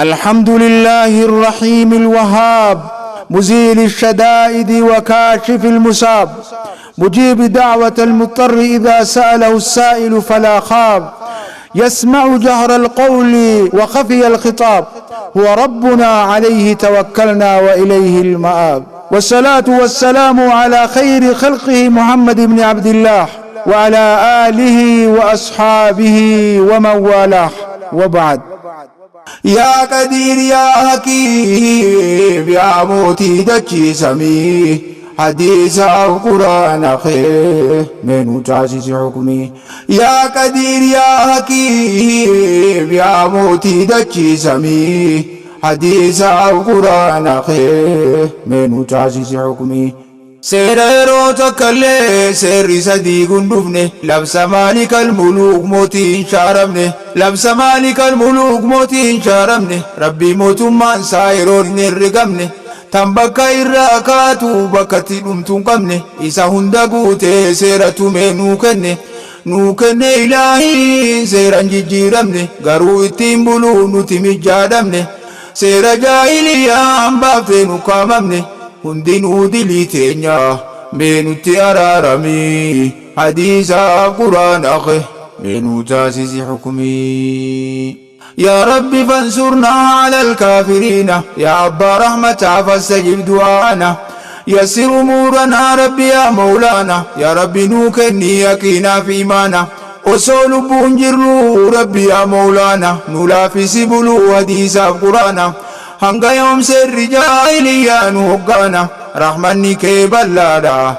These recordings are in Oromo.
الحمد لله الرحيم الوهاب، مزيل الشدائد وكاشف المصاب، مجيب دعوة المضطر إذا سأله السائل فلا خاب، يسمع جهر القول وخفي الخطاب، هو ربنا عليه توكلنا وإليه المآب. والصلاة والسلام على خير خلقه محمد بن عبد الله وعلى آله وأصحابه ومن والاه، وبعد. Yaa Qadiir yaa Hakiim yaa mootii dachii samii, hadiisaaf quraana kee mee nu taasisi hukmii. Yaa Qadiir yaa Hakiim yaa mootii dachii samii, hadiisaaf quraana kee mee nu taasisi hukmii. Seera yeroo takkallee seerri sadii kun dhufne, labsa maalikal muluuk mootii hin shaaramne, labsa maalikal muluuk mootii hin shaaramne, Rabbii mootummaan isaa yeroon hin herregamne, tan bakka irraa kaatu bakkatti dhumtu hin qabne, isa hunda guutee seera tumee nuu kenne, nuu kenne ilaahiin seeran jijjiiramne, garuu ittiin buluu nuti mijjaadhamne, seera jaahiliyyaan baaftee nu kaamamne, hundinuu dilii teenya mee nutti araaramii, hadiisaaf quraana kee mee nu taasisi hukumii. يا رب فانصرنا على الكافرين، يا أبا رحمة فاستجب دعانا، يسر أمورنا ربي يا مولانا، يا ربي nuu kenni يقينا في إيمانا، osoo lubbuun jirru rabbi yaa moolaana nu laaffisi buluu hadiisaaf quraana. Hanga yoom seerri jaahiliyyaa nu hoggaana? Rahmanni kee bal'aadha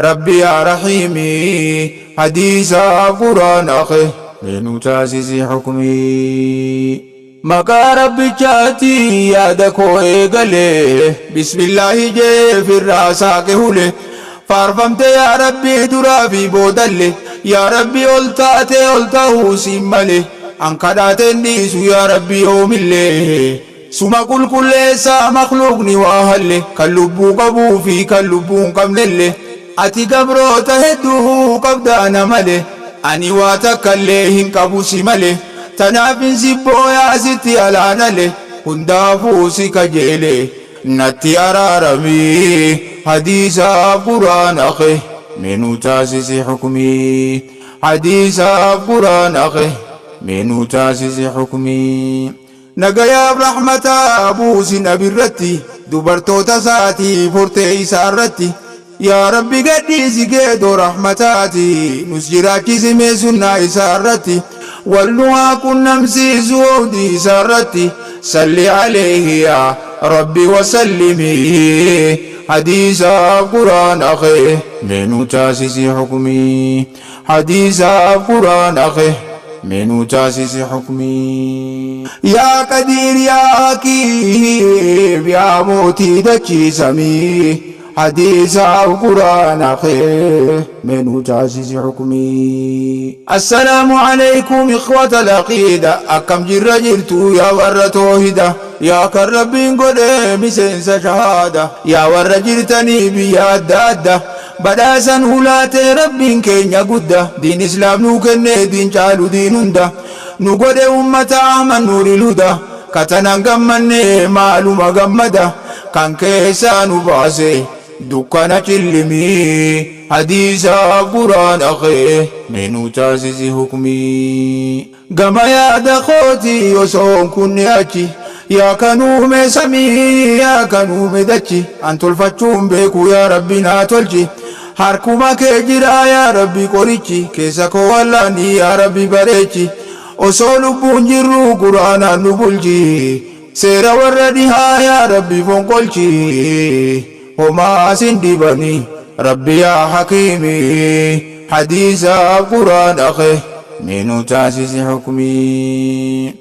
rabbi yaa rahiimi, hadiisaaf quraana kee mee nu taasisi hukmii. Maqaa rabbichaati yaada koo eegalee, bismillaahi jee firraa saaqe hule, faarfamte yaa rabbi duraa fi boodalle, yaa rabbi ol taate ol ta'uu siin male, an kadhaateen dhiisu yaa rabbi yoomillee, suma qulqulleessaa makluuqni waa halle, kan lubbuu qabuu fi kan lubbuu hin qabnelle, ati gabroota hedduu qabdaana male, ani waa takkallee hin qabu si male, tanaaf hin sibbooyaa sitti alaanale, hundaafuu si kajeele natti araaramii, hadiisaaf quraana kee mee nu taasisi hukmii, hadiisaaf quraana kee mee nu taasisi hukmii. Nagayaaf rahmataa buusi nabirratti, dubartoota isaatii hortee isaa irratti, yaa rabbi gadhiisi geedoo rahmataati, nus jiraachisi mee sunnaa isaa irratti, wal nu haa qunnamsiisu oodii isaa irratti. Salli alayhi yaa rabbi wasallimi, hadiisaaf quraana kee mee nu taasisi hukmii, hadiisaaf quraana kee mee nu taasisi hukmii. Yaa Qadiir yaa Hakiim yaa mootii dachii samii, hadiisaaf quraana kee mee nu taasisi hukmii. Assalaamu alaykum ikhwata al-aqiida, akkam jirra jirtu yaa warra toohida, yaa kan rabbiin godhe miseensa shahaada, yaa warra jirtanii biyya adda adda, badhaasan hulaatee rabbiin keenya gudda, diin islaam nuu kenne, diin caalu diin hunda, nu godhe ummata Ahmad Nuuril Huda, katanan gammanne maaluma gammada, kan keessaa nu baase dukkana cillimii, hadiisaaf quraana kee mee nu taasisi hukmii. Gama yaada kooti osoon kunni achi, yaa kan uume samii yaa kan uume dachi, an tolfachuun beeku yaa rabbi naa tolchi, harkuma kee jira yaa rabbi qorichi, keessa koo wallaanii yaa rabbi bareechi, osoo lubbuun jirru quraanaan nu bulchi, seera warra dhihaa yaa rabbi fonqolchi, homaa sin dibani rabbi yaa hakiimi, hadiisaaf quraana kee mee nu taasisi hukmii.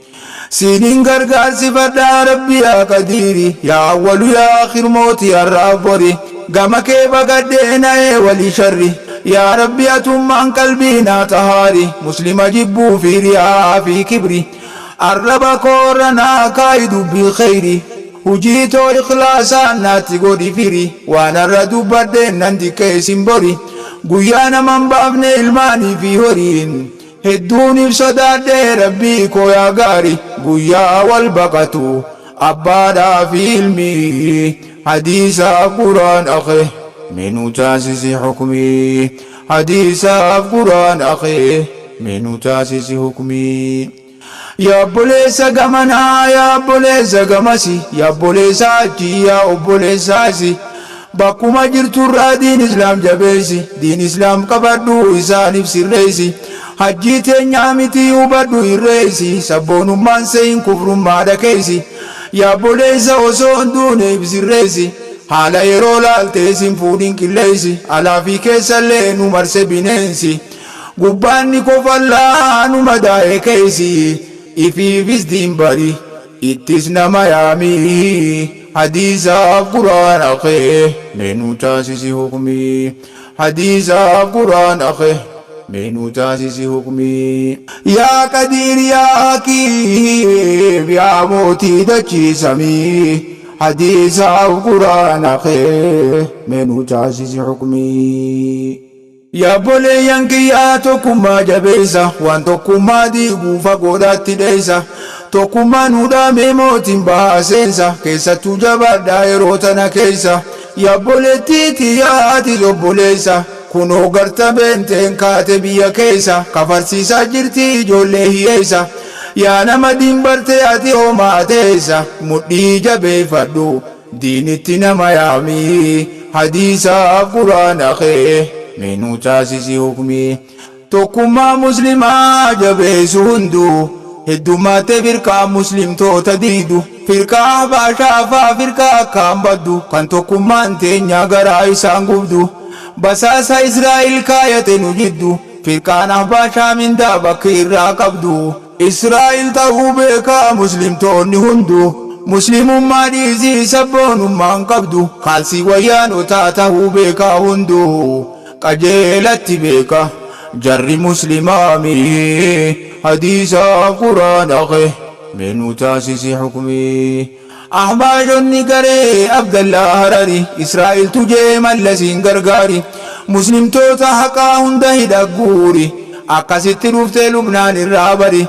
Siinin gargaarsifadhaa rabbi yaa qadiiri, yaa awwalu yaa akhir mootii har'aaf bori, gama kee baqadhee na'ee walii sharri, yaa rabbi atummaan qalbii naa xahaari, muslima jibbuu fi riyaa fi kibri arraba koorra naa kaayi, dubbii kheyri hujii too ikhlaasaan naatti godhi firi, waan har'a dubbadheen nan xiqqeessin bori, guyyaa naman baafne ilmaanii fi horiin. Hedduunif sodaadhee Rabbii koo yaa gaari guyyaa wal baqatu abbaadhaa fi ilmi hadiisaaf quraan akhe mee nu taasisi hukmii hadiisaaf quraan akhe mee nu taasisi hukmii. Yaa obboleessa gamanaa yaa obboleessa gamasi yaa obboleessa achii yaa obboleessa asi bakkuma jirturraa diin islaam jabeessi diin islaam qabadhu isaanif sirreessi hajjii teenyaa miti hubadhu irreessi sabboonummaan seyin kufrummaadha keeysi yaa obboleessa osoo hin duune if sirreessi haala yeroo laaltee sin fuudhin qilleessi alaa fi keessallee nu marse bineensi Gubbaan ni kofallaa nu madaa'e keeysi ifiifis diin bari ittis nama yaami hadiisaaf qur'aana kee mee nu taasisi hukmii hadiisaaf qur'aana kee mee nu taasisi hukmii. Yaa qadiir yaa hakiim yaa mootii dachii samii hadiisaaf qur'aana kee mee nu taasisi hukmii. Yaa obboleeyyan kiyyaa tokkummaa jabeessa waan tokkummaa diigu fagoodhaatti dheessa tokkummaa nu dhaamee mootiin bahaa seensa keessattuu jabaadhaa yeroo tana keessa yaa obboleettii tiyyaa atis obboleessa kunoo garta beenteen kaate biyya keessa kafarsiisaa jirti ijoollee hiyyeessa yaa nama diin barte ati homaa teessa mudhii jabeeffadhu Diinitti nama yaami hadiisaaf qur'aana kee mee nuu taasisi hukmii. Tokkummaa muslimaa jabeessu hunduu heddummaate firqaan muslimtoota diidu firqaa ahbaashaa faa firqaa akkaan baddu kan tokkummaan teenya garaa isaan gubdu basaasa israa'il kaayate nu jiddu firqaan ahbaashaa mindaa bakki irraa qabdu Israa'il ta'uu beekaa muslimtoonni hundu Muslimummaa dhiisii sabboonummaa hin qabdu Kaalsii wayyaanotaa ta'uu beekaa hundu Qajeelatti beeka jarri muslimaami Hadiisaaf quraana kee mee nuu taasisi hukmii Ahbaashonni garee Abdallaa Harari Israa'iltu je'ee Mallasiin gargaari Muslimtoota haqaa hunda hidha guuri Akkasitti dhuftee Lubnaan irraa bari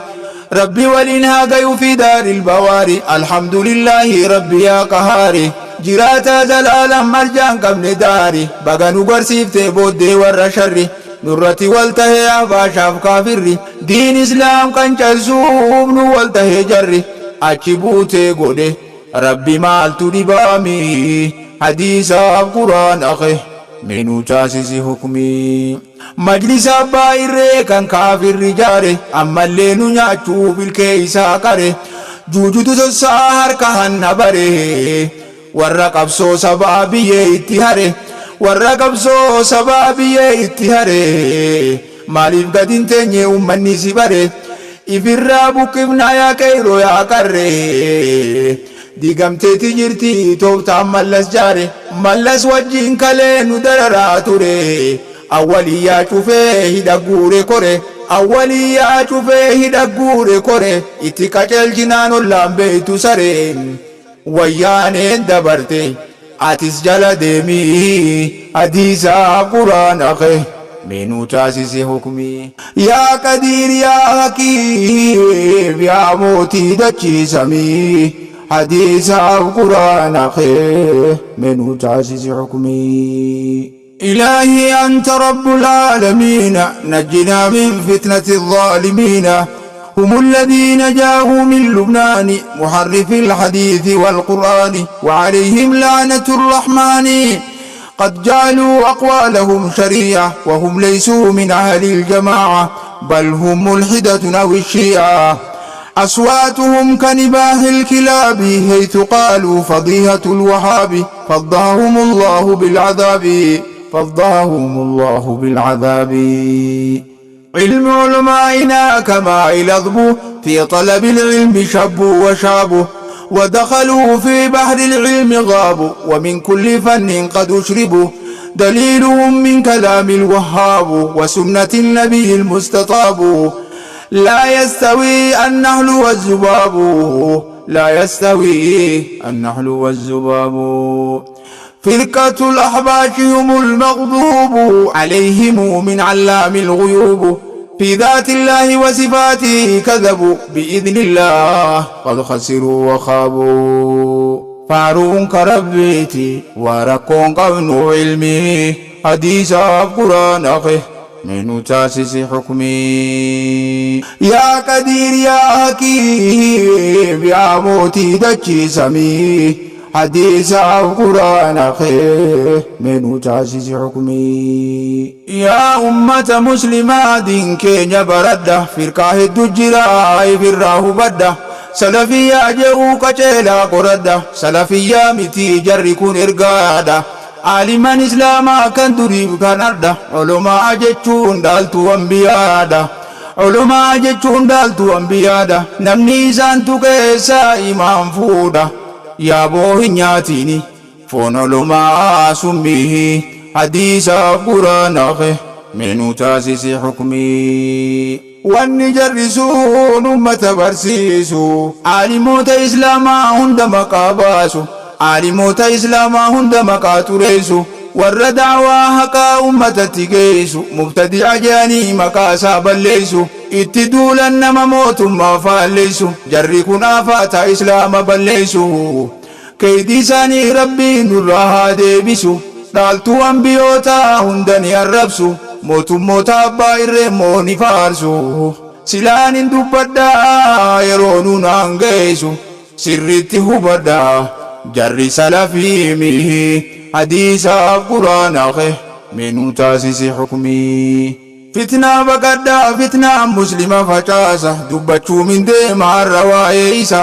Rabbi waliin haa gayu fi daaril bawaari Alhamdulillaahi Rabbi yaa qahaari Jiraataa zalaalam arjaan qabne daari Baga nu garsiiftee booddee warra sharri Nurratti wal tahee ahbaashaaf kaafirri Diin islaam qancarsuuf nu wal tahee jarri Achi buutee godhe Rabbi maaltu dhibaami Hadiisaaf quraana kee mee nuu taasisi hukmii Majlisa abbaa irree kan kaafirri jaare Ammallee nu nyaachuuf ilkee isaa qare Juujutu sossa'a harka hanna bare Warra qabsoo sabaa biyyee itti hare Warra qabsoo sabaa biyyee itti hare Maaliif gad hin teenye ummanni si bare Ifirraa buqqifnaa yaa qeeyroo yaa qarree Diigamteeti jirti tooftaan Mallas jaare Mallas wajjiin kalee nu dararaa ture Awwaliyyaa cufee hidha guure kore Awwaliyyaa cufee hidha guure kore Itti qaceelchinaan ollaan beeytu saree Wayyaaneen dabarte atis jala deemi hadiisaaf quraana kee mee nuu taasisi hukmii. Yaa qadiir yaa hakiim yaa mootii dachii samii hadiisaaf quraana kee mee nuu taasisi hukmii. Ilaahii anta rabbul aalamiina najjinaa min fitnati zaalimiina hum alladiina jaa'uu min lubnaani muharrifil hadiisi wal qur'aani wa alayhim la'natu rrahmaani qad ja'aluu aqwaalahum sharii'a wa hum laysuu min ahlil jamaa'a bal hum mulhidatun awi shii'a aswaatuhum kanibaahi lkilaabi haythu qaaluu fadiihatul wahaabi فضاهم الله بالعذاب فضاهم الله بالعذاب علم علمائنا كما الأضب في طلب العلم شبوا وشابوا ودخلوا في بحر العلم غابوا ومن كل فن قد أشربوا دليلهم من كلام الوهاب وسنة النبي المستطاب لا يستوي النحل والذباب لا يستوي النحل والذباب فرقة الأحباش هم المغضوب عليهم من علام الغيوب. في ذات الله وصفاته كذبوا بإذن الله قد خسروا وخابوا. فاروun karabbiiti waa rakkoon qabnu ilmii hadiisaaf quraana kee mee nu taasisi hukmii. Yaa qadiir yaa hakiim yaa mootii dachii samii hadiisaaf quraana kee mee nu taasisi hukmii. Yaa ummata muslimaa diin keenya baradha firqaa heddu jira ifirraa hubadha salafiyyaa je'uu qaceelaa qoradha salafiyyaa miti jarri kun ergaadha aaliman islaamaa kan duriif kan ardha ulumaa jechuun dhaaltuu anbiyaadha ulumaa jechuun dhaaltuu anbiyaadha namni isaan tuqe eessaa imaan fuudha yaaboo hin nyaatini Foon olumaa summii hadiisaaf quraana kee mee nuu taasisi hukmii. Wanni jarri sun ummata barsiisu aalimoota islaamaa hunda maqaa baasu aalimoota islaamaa hunda maqaa xureessu warra da'waa haqaa ummatatti geessu mubtadi'a je'anii maqaa isaa balleessu itti duulan nama mootummaa faalleessu jarri kun aafaata islaama balleessu. Keeydii isaanii Rabbiin nurraa haa deebisu. Dhaaltuu anbiyootaa hunda ni arrabsu. Mootummoota abbaa irree immoo ni faarsu. Silaa nin dubbadha yeroonuu naan geessu. Sirriitti hubadhaa jarri salafiimi. Hadiisaaf qur'aana kee mee nuu taasisi hukmii. Fitnaa baqadhaa fitnaan muslima facaasa dubbachuumin deema har'a waa'ee isa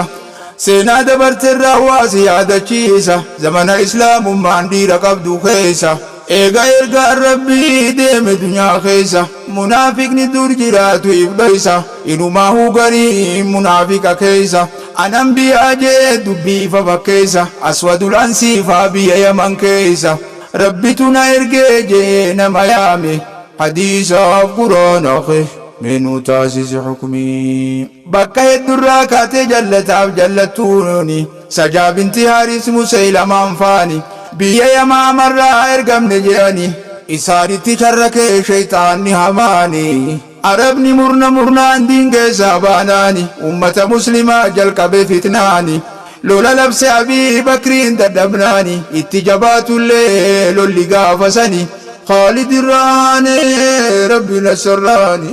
seenaa dabarterraa waa si yaadachiisa zamana islaamummaan dhiira qabdu keessa eega ergaan rabbii deeme dunyaa keessa munaafiqni dur jiraatu if dhoysa inumaahuu gariin munaafiqa keessa an anbiyaa jee dubbii ifa fakkeessa aswadul ansiifaa biyya yaman keessa rabbitu na ergee jee nama yaame Hadiisaaf quraana kee mee nuu taasisi hukmii. Bakka heddurraa kaatee jallataaf jallattuuni Sajaa binti Haaris Museylamaan faani Biyya Yamaamarraa ergamne je'ani Isaanitti sharrakee sheyxaanni hamaani Arabni murna murnaan diin keessaa baanaani Ummata muslimaa jalqabe fitnaani Lola labse Abii Bakriin dadhabnaani Itti jabaatullee lolli gaafa sani Khaalid irraa aanee Rabbi nasarraani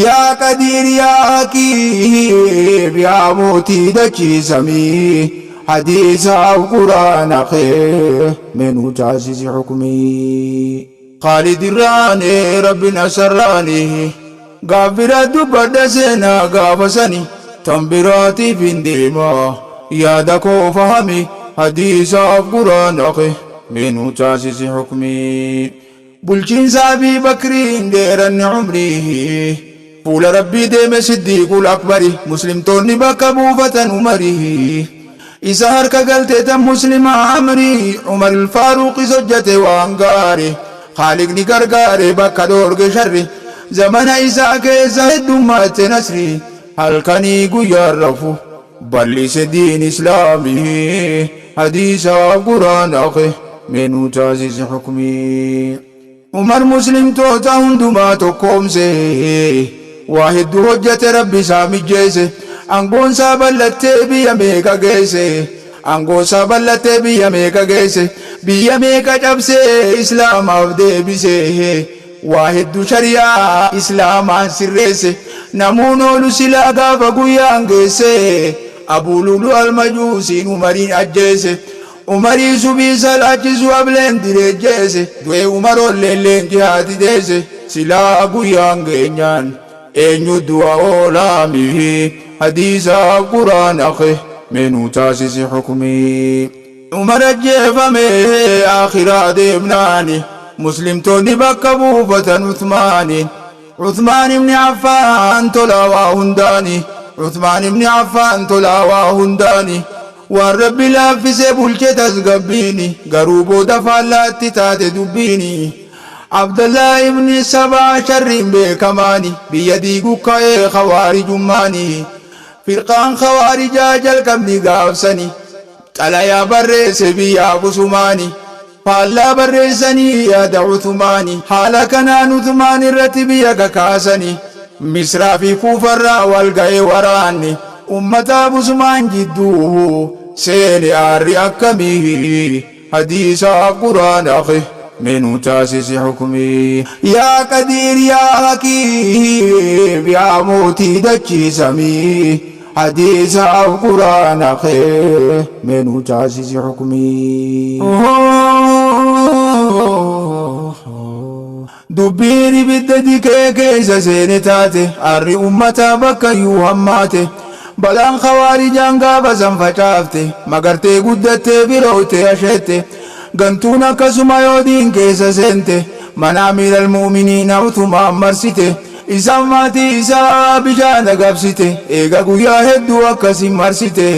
Yaa Qadiir yaa Hakiim yaa mootii dachii samii Hadiisaaf Qur'aana kee mee nuu taasisi hukmii. Khaalid irraa aanee Rabbi nasarraani Gaaf biraa dubbadha seenaa gaafa sani Tan biraatiif hin deema yaada koo fahami Hadiisaaf quraana kee mee nuu taasisi hukmii Bulchiinsa Abii Bakriin dheeranne umrii Fuula Rabbii deeme Siddiiqul Akbari Muslimtoonni bakka buufatan Umarii Isa harka galte tan muslimaa amrii Umaril Faaruqis hojjate waan gaari Khaaliqni gargaare bakka dhoorge sharri Zamana isaa keessa heddummatte nasri Halkanii guyyaan rafu bal'ise diin islaamii Hadiisaaf quraana kee mee nuu taasisi hukmii. Umar muslimtoota hundumaa tokkoomse Waa hedduu hojjate Rabbi isaa mijjeesse Angoon isaa bal'attee biyya meeqa geesse Angoon isaa bal'attee biyya meeqa geesse Biyya meeqa cabsee Islaamaaf deebise Waa hedduu shari'aa Islaamaan sirreesse Namuun oolu silaa gaafa guyyaan geesse Abuu Lu'lu' Al-Majuusiin Umariin ajjeese Umarii subii salaachisu ableen direejjeese du'e umaroolleen leenji haati deesse silaa guyyaan geenyaan eenyu du'a oolaami hadiisaaf quraana kee mee nuu taasisi hukmii. Umar ajjeefame aakhiraa deemnaani muslimtoonni bakka buufatan uthmaaniin Uthmaan ibni Affaan tolaa waa hundaani Uthmaan ibni Affaan tolaa waa hundaani Waan Rabbi laaffise bulche tasgabbiini Garuu booda faallaatti taate dubbiini Abdallah ibni Sabaa sharriin beekamaani Biyya diigu ka'ee khawaarijummaani Firqaan khawaarijaa jalqabni gaafsani Xalayaa barreesse biyyaaf usumaani. Faallaa barreessanii yaada Uthmaani. Haala kanaan Uthmaan irratti biyya kakaasani. Misraa fi Kuufarraa wal ga'e waraanni. Ummataaf Usmaan jidduu seene aarri akkamii. Hadiisaaf Qur'aana kee mee nuu taasisi hukmii. Yaa Qadiir yaa Hakiim yaa mootii dachii samii. Hadiisaaf Qur'aana kee mee nuu taasisi hukmii. Dubbiin ibidda dikee keessa seene taate, aarri ummataa bakkayyuu hammaate. Balaan khawaarijaan gaafa san facaafte, magartee guddattee birooytee asheette. Gantuun akkasuma yoo diin keessa seente, mana amiiral mu'miniina Uthmaan marsite. Isaan maatii isaa bishaan agabsite, eega guyyaa hedduu akkasiin marsite.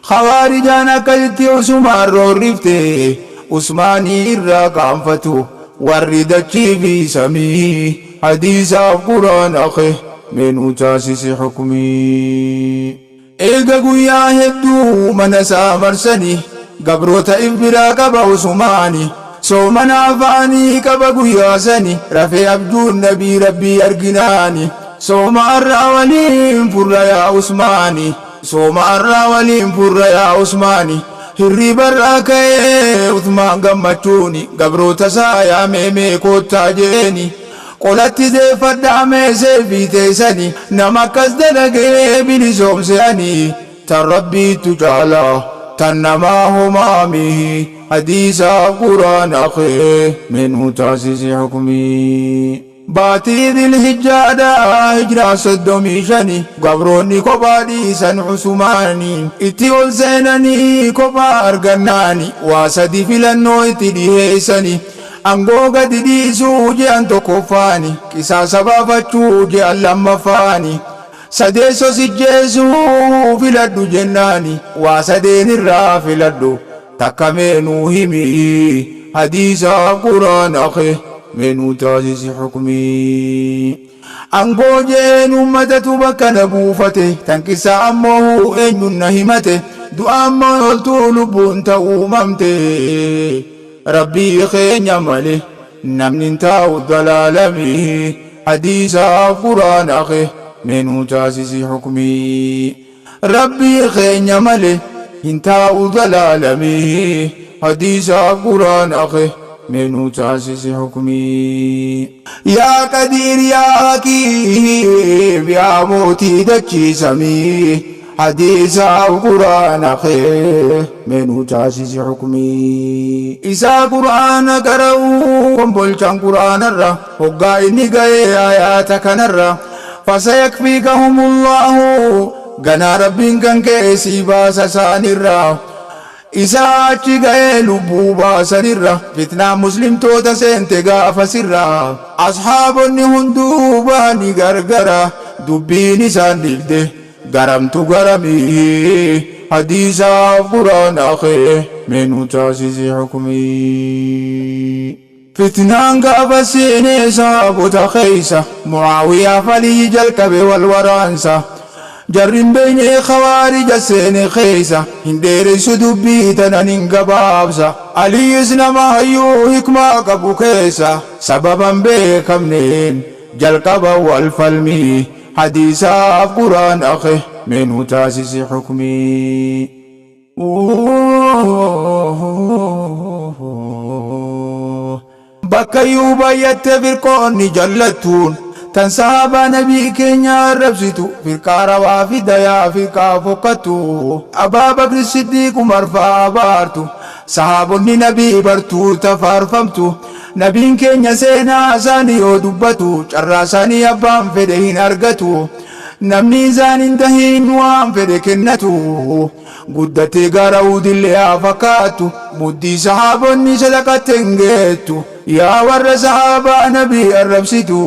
Khawaarijaan akkasitti Usumaan roorrifte, Usmaanii irraa qaanfatu. Warri dachii fi samii hadiisaaf qur'aana kee mee nuu taasisi hukmii. Eega guyyaa hedduu mana isaa marsanii gabroota if biraa qaba usumaani soomana afaanii qaba guyyaa sani rafee abjuun nabii rabbii arginaani sooma arraa waliin furra yaa usmaani sooma arraa waliin furra yaa usmaani Hirriibarraa ka'ee Uthmaan gammachuuni gabroota isaa yaamee mee koottaa je'eeni qolatti deeffadhaa mee seeyfii teeysani nama akkas dalagee bilisoomse ani tan Rabbiittu caala tan namaa homaami hadiisaaf qur'aana kee mee nuu taasisi hukmii. Baatii Zilhijjaadhaa Hijraa 35 gabroonni kophaa dhiisan Usumaani itti ol seenanii kophaa argannaani waa sadi filannoo itti dhiheessani angoo gadi dhiisuu je'an tokkoffaani qisaasa baafachuu je'an lammaffaani sadeesso sijjeesuu filadhu jennaani waa sadeen irraa filadhu Takka mee nuu himi hadiisaaf qur'aana kee mee nuu taasisi hukmii. Angoo je'een ummatatu bakka na buufate tan qissaa ammoo eenyun na himate du'aan moo ooltuu lubbuun ta uumamte Rabbii keenya male namni hin taa'u dalaalamii hadiisaaf qur'aana kee mee nuu taasisi hukmii. Rabbii keenya male hin taa'u zalaalamii hadiisaaf qur'aana kee mee nuu taasisi hukmii. Yaa qadiir yaa hakiim yaa mootii dachii samii hadiisaaf qur'aana kee mee nuu taasisi hukmii. Isaa qur'aana qara'u kombolchaan qur'aanarra hoggaa inni ga'ee aayaata kanarra Fasayakfiikahumullaahu ganaa Rabbiin kan kee sii baasa isaanirraa Isaa achi ga'ee lubbuu baasanirra fitnaan muslimtoota seente gaafasirra Ashaabonni hunduu bahanii gargara dubbiin isaan dhibde garamtu garamii Hadiisaaf qur'aana kee mee nuu taasisi hukmii. Fitnaan gaafa seenee sahaabota keeysa Mu'aawiyaaf Aliyyi jalqabe wal waraansa Jarri hin beeynee khawaarija seene keeysa Hin dheereysu dubbii tana nin gabaabsa Aliyyis nama hayyuu hikmaa qabu keeysa Sababa hin beekamneen jalqaban wal falmii Hadiisaaf Qur'aana kee mee nuu taasisi hukmii. Bakkayyuu baay'atte firqoonni jallattuun tan sahaabaa nabii keenya arrabsitu firqaa rawaafida yaa firqaa fokkattu Abaa Bakri Siddiiq Umar fa'aa abaartu sahaabonni nabii bartuu tafaarfamtu nabiin keenya seenaa isaanii yoo dubbatu carraa isaanii abbaan fedhe hin argatu namni isaan hin tahin waan fedhe kennatu Guddattee gaara Uhuudillee haa fakkaattu, muddii sahaabonni sadaqatte hin geettu. Yaa warra sahaabaa Nabii arrabsitu,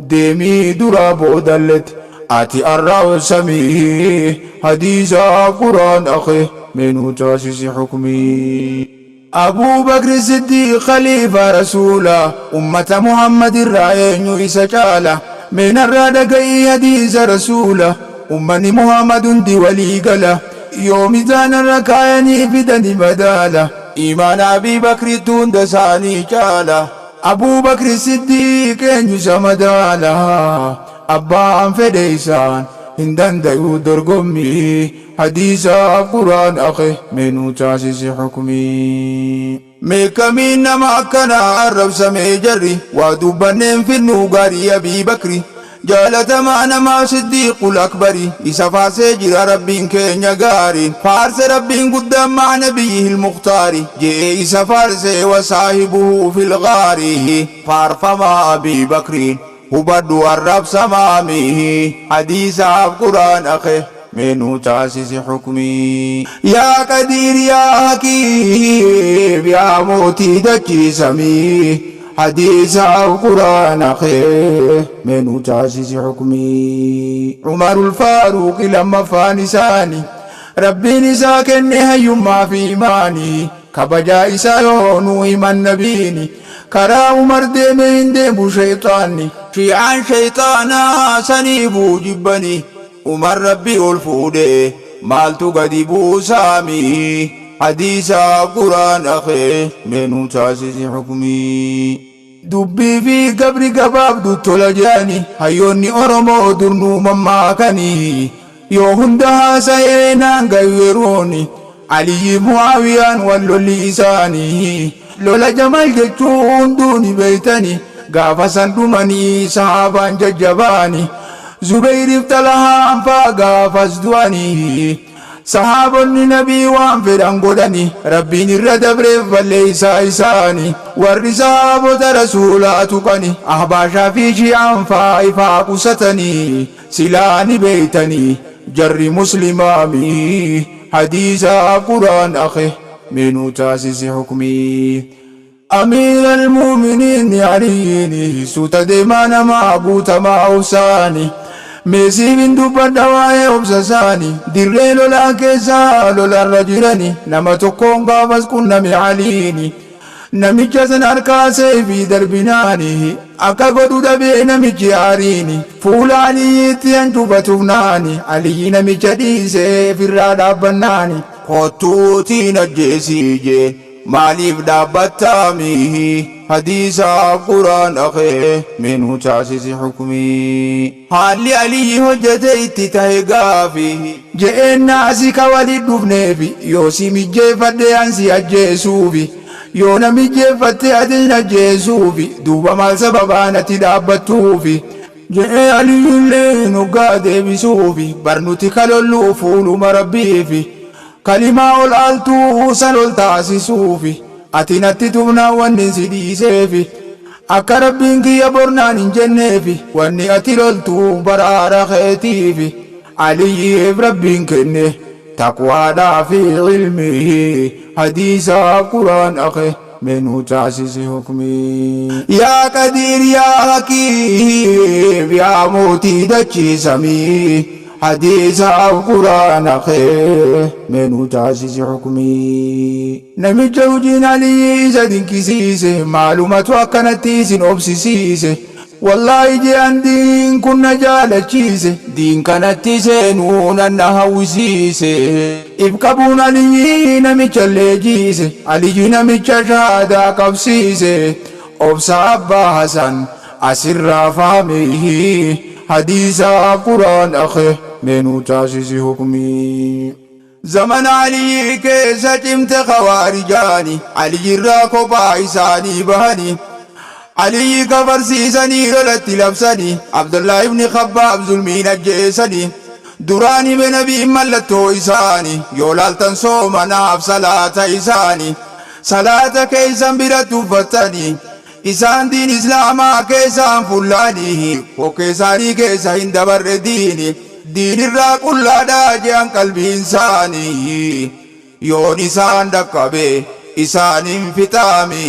deemii duraa boodalletti ati arrabsamii. Hadiisaaf Qur'aana kee mee nuu taasisi hukmii. Abuu Bakri Siddiiq Khaliifaa Rasuulaa, ummata Muhammad irraa eenyu isa caala? Mee narraa dhaga'i hadiisa Rasuula, ummanni Muhammad hundi walii gala, yoo mizaana irra kaayanii fidani madaala. Iimaana Abii Bakriitu hunda isaanii caala. Abuu Bakri Siddiiq eenyu isa madaala? Abbaan fedhe isaan hin dandayuu dorgommii. Hadiisaaf Qur'aana kee mee nuu taasisi hukmii. Mee kamiin nama akkanaa arrabsamee jarri waa dubbanneen finnuu gaarii Abii Bakri jaalatamaa namaa Siddiiqul Akbari isa faarsee jira Rabbiin keenya gaariin faarse Rabbiin guddaan ma'a nabiyyihil mukhtaari je'ee isa faarsee wa saahibuhu fil ghaari faarfamaa Abii Bakriin Hubadhu arrabsamaami hadiisaaf qur'aana kee mee nuu taasisi hukmii. Yaa qadiir yaa hakiim yaa mootii dachii samii hadiisaaf qur'aana kee mee nuu taasisi hukmii. Umarul faaruuqi lammaffaan isaani Rabbiin isaa kenne hayyummaa fi imaani kabajaa isaa yoo nuu himan nabiini Karaa Umar deeme hin deemu sheyxaanni. Shii'aan sheyxaana saniifuu jibbani. Umar Rabbi ol fuudhe maaltu gadi buusaami. Hadiisaaf Qur'aana kee mee nuu taasisi hukmii. Dubbii fi gabri gabaabdu tola je'ani hayyoonni Oromoo dur nuu mammaakani. Yoo hunda haasa'ee naan gayu yerooni. Aliyyi Mu'aawiyaan wal lolli isaani. Lola Jamal jechuu hunduu ni beeytani. Gaafa san dhumanii sahaabaan jajjabaani. Zubeeyriif Xalahaan faa gaafas du'ani. Sahaabonni Nabii waan fedhan godhani. Rabbiin irra dabreef balleeysaa isaani. Warri sahaabota Rasuulaa tuqani. Ahbaashaa fi Shi'aan faa ifaa qusatani. Silaa ni beeytanii jarri muslimaamii hadiisaaf qur'aana kee mee nuu taasisi hukmii. Amiiral mu'miniinni Aliyyiini suuta deemaa namaa guutamaa obsaani mee siifin dubbadha waa'ee obsa isaani dirree lolaa keessa lolarra jirani nama tokkoon gaafas qunname Aliini Namicha san harkaa seeyfii darbinaani akka godhu dhabee namichi aariini fuula Aliyyiitti hancufa tufnaani Aliyyi namicha dhiisee firraa dhaabbannaani. Kottuutii najjeesii jeen maaliif dhaabbattaamii hadiisaaf qur'aana kee mee nuu taasisi hukmii. Haalli Aliyyi hojjate itti tahe gaafii. Je'een naasi ka wali dhufneefi yoo si mijjeeffadhe an si ajjeesuufi. Yoo na mijjeeffatte ati hin ajjeesuufi duuba maal sababaa natti dhaabbattuufi je'ee Aliyyilleen hoggaa deebisuufi bar nuti ka lollu fuuluma Rabbiifi kalimaa ol aaltuu san ol taasisuufi ati natti tufnaan wannin si dhiiseefi akka Rabbiin kiyya bor naan hin jenneefi wanni ati loltu baraara keetiifi Aliyyiif Rabbiin kenne Taqwaadhaa fi ilmii hadiisaaf qur'aana kee mee nuu taasisi hukmii. Yaa qadiir yaa hakiim yaa mootii dachii samii hadiisaaf qur'aana kee mee nuu taasisi hukmii. Namicha hujiin Aliyyii isa dinqisiise maalumatu akkanatti isin obsisiise Wallaahi je'an diin kun na jaalachiise diin kanatti seenuu nan na hawwisiise If qabuun Aliyyii namichallee jiise Aliyyi namicha shahaadaa qabsiise Obsa Abbaa Hasan asirraa fahami Hadiisaaf Qur'aana kee mee nuu taasisi hukmii. Zamana Aliyyii keessa cimte Khawaarijaani Aliyyirraa kophaa isaanii bahani Aliyyi kafarsiisanii lolatti labsani Abdallah ibni Khabbaab zulmiin ajjeesani Duraan hime Nabiin mallattoo isaani Yoo laaltan soomanaaf salaata isaani Salaata keeysan bira tuffattani Isaan diin islaamaa keessaan fullaani Kokkee isaanii keessa hin dabarre diini Diinirraa qullaadha je'an qalbiin saanii Yoon isaan dhaqqabe isaan hin fixaami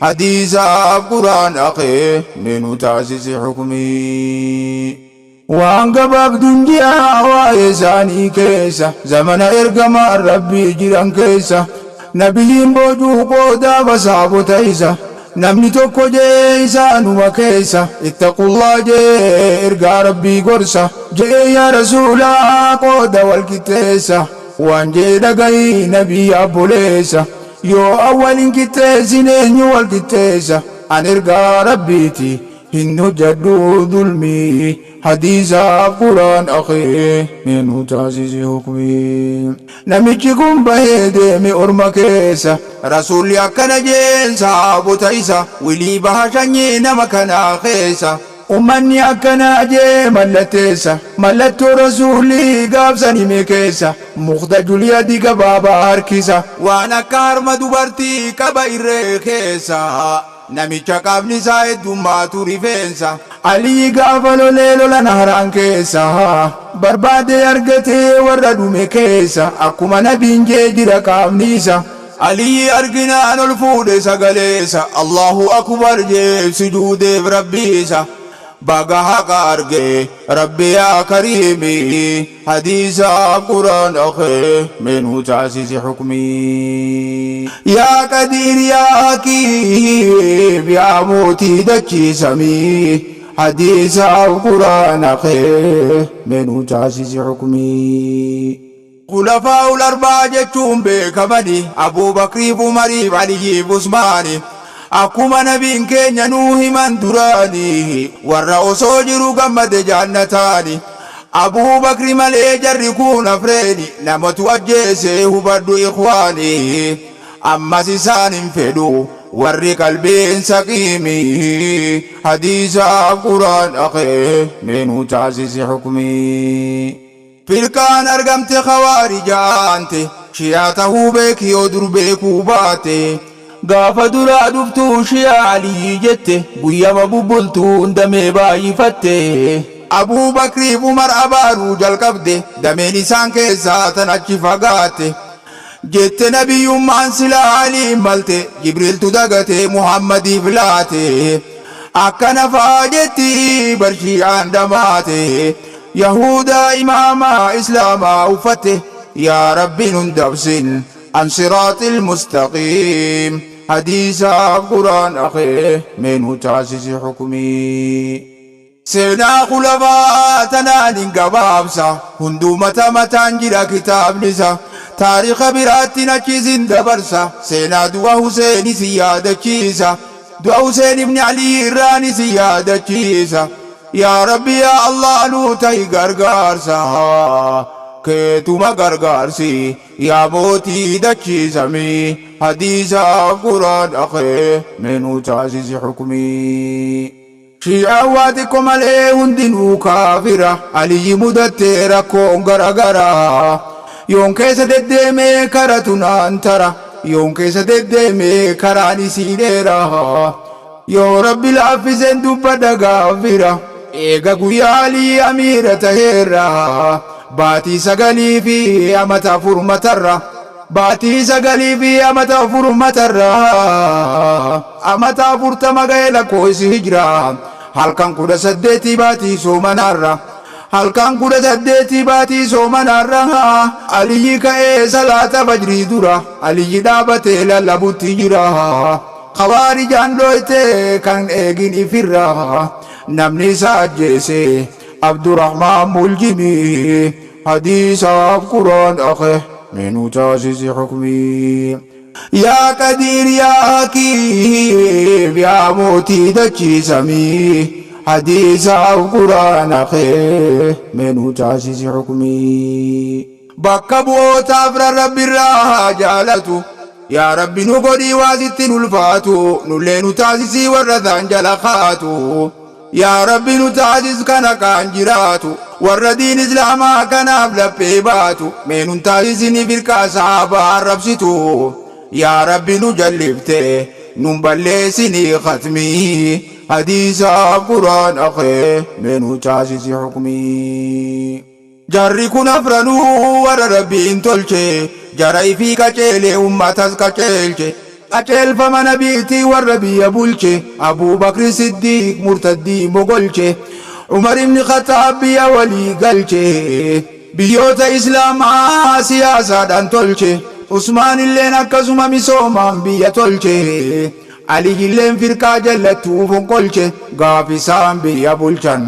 Hadiisaaf qur'aana kee mee nu taasisi hukmii. Waan gabaabduun ji'a waa'ee isaanii keessa zamana ergamaan Rabbii jiran keessa Nabiyyiin boojuu qoodaaf asaabota isa Namni tokko je'ee isaanuma keessa ittaqullah je'ee ergaa Rabbii gorsa je'ee yaa Rasuulaa qooda wal qixxeessa waan je'e dhagahi nabiyya obboleessa. Yoo awwal hin qixxeessine eenyu wal qixxeessa? An ergaa Rabbiiti hin hojjadhu zulmii. Hadiisaaf Quraan akhii mee nuu taasisi hukmii. Namichi kun bahee deeme orma keessa. Rasuulli akkana jeen sahaabota isa wilii baha shanyii nama kanaa keessa. Ummanni akkana jee mallatteessa. Mallattoo Rasuulli gaaf san hime keessa. Mukhdajul yadi gabaabaa harkisa. Waan akka harma dubartii qaba irree keessa. Namicha qaamni isaa heddummaatu rifeensa. Aliyyi gaafa lolee lola Nahraan keessa. Barbaadee argatee warra dhume keessa. Akkuma Nabiin jee jira qaamni isa. Aliyyi arginaan ol fuudhe sagaleesa. Allahu Akbar jee sujuudeef Rabbii isa. Baga haqa arge Rabbi yaa kariimi. Hadiisaaf Qur'aana kee mee nuu taasisi hukmii. Yaa Qadiir yaa Hakiim yaa mootii dachii samii Hadiisaaf Qur'aana kee mee nuu taasisi hukmii. Khulafaa'ul Arba'aa jechuun beekamani Abuu Bakriif Umariif Aliyyiif Usmaani Akkuma Nabiin keenya nuu himan duraani Warra osoo jiru gammade jaannataani Abuu Bakri malee jarri kuun afreeni Namatu ajjeese hubadhu ikhwaani Ammas isaan hin fedhu warri qalbiin saqiimi Hadiisaaf Qur'aana kee mee nuu taasisi hukmii. Firqaan argamte khawaarija aante Shi'aa tahuu beeki yoo dur beekuu baate Gaafa duraa dhuftu Shi'aa Aliyyii jette Guyyama bubbultuun damee baay'ifatte Abuu Bakriif Umar abaaruu jalqabde Dameen isaan keessaa tan achi fagaatte Jette nabiyyummaan silaa Aliin malte Jibriiltu dagatee Muhammadiif laate Akkana faa jetti bar Shi'aan dhamaate Yahuudaa imaamaa islaamaa uffatte Yaa Rabbi nun dabsin an siraaxil mustaqiim Hadiisaaf Qur'aana kee mee nuu taasisi hukmii. Seenaa khulafaa tanaan hin gabaabsa Hunduu mata mataan jira kitaabnisa Taarikha biraattin achi isin dabarsa Seenaa du'a Huseen isin yaadachiisa Du'a Huseen ibni Alii irraan isin yaadachiisa Yaa Rabbi yaa Allah nuu tahi gargaarsa keetuma gargaarsi yaa mootii dachii samii hadiisaaf quraana kee mee nuu taasisi hukmii. Shii'aan waa xiqqo malee hundinuu kaafira Aliyyi mudattee rakkoon garagara Yoon keessa deddeemee karatu naan tara Yoon keessa deddeemee karaan isii dheera Yoo Rabbi laaffisen dubbadha gaafira Eega guyyaa Alii amiira taheerra Baatii sagalii fi amata afur matarra Baatii sagalii fi amata afur matarra Amata afurtama gahe lakkooysi hijraa Halkan kudha saddeetii baatii soomanaarra Halkan kudha saddeetii baatii soomanaarra Aliyyi ka'ee salaata fajrii dura Aliyyi dhaabatee lallabutti jira Khawaarijaan dhooyte kan eegin ifirra Namni isa ajjeese Abdurahmaan Muljimi Hadiisaaf Qur'aana kee mee nuu taasisi hukmii. Yaa Qadiir yaa Hakiim yaa mootii dachii samii Hadiisaaf Qur'aana kee mee nuu taasisi hukmii. Bakka bu'oota afran Rabbi irraa haa jaalatu Yaa Rabbi nu godhii waa sitti hin ulfaatu Nullee nu taasisii warra isaan jala kaatu Yaa Rabbi nu taasis kan haqaan jiraatu Warra diin islaamaa kanaaf laphee baatu Mee nun taasisini firqaa sahaabaa arrabsitu Yaa Rabbi nu jallifte nun balleessinii khatmii Hadiisaaf Qur'aana kee mee nu taasisi hukmii. Jarri kun afranuu warra Rabbiin tolche, jara ifii qaceelee ummatas qaceelche. Qaceelfama Nabiitii warra biyya bulche, Abuu Bakri Siddiiq murtaddii mogolche. Umar ibni Khaxxaab biyya walii galche, biyyoota Islaamaa siyaasaadhaan tolche. Usmaanilleen akkasuma misoomaan biyya tolche. Aliyyilleen firqaa jallattuu fonqolche, gaaf isaan biyya bulchan.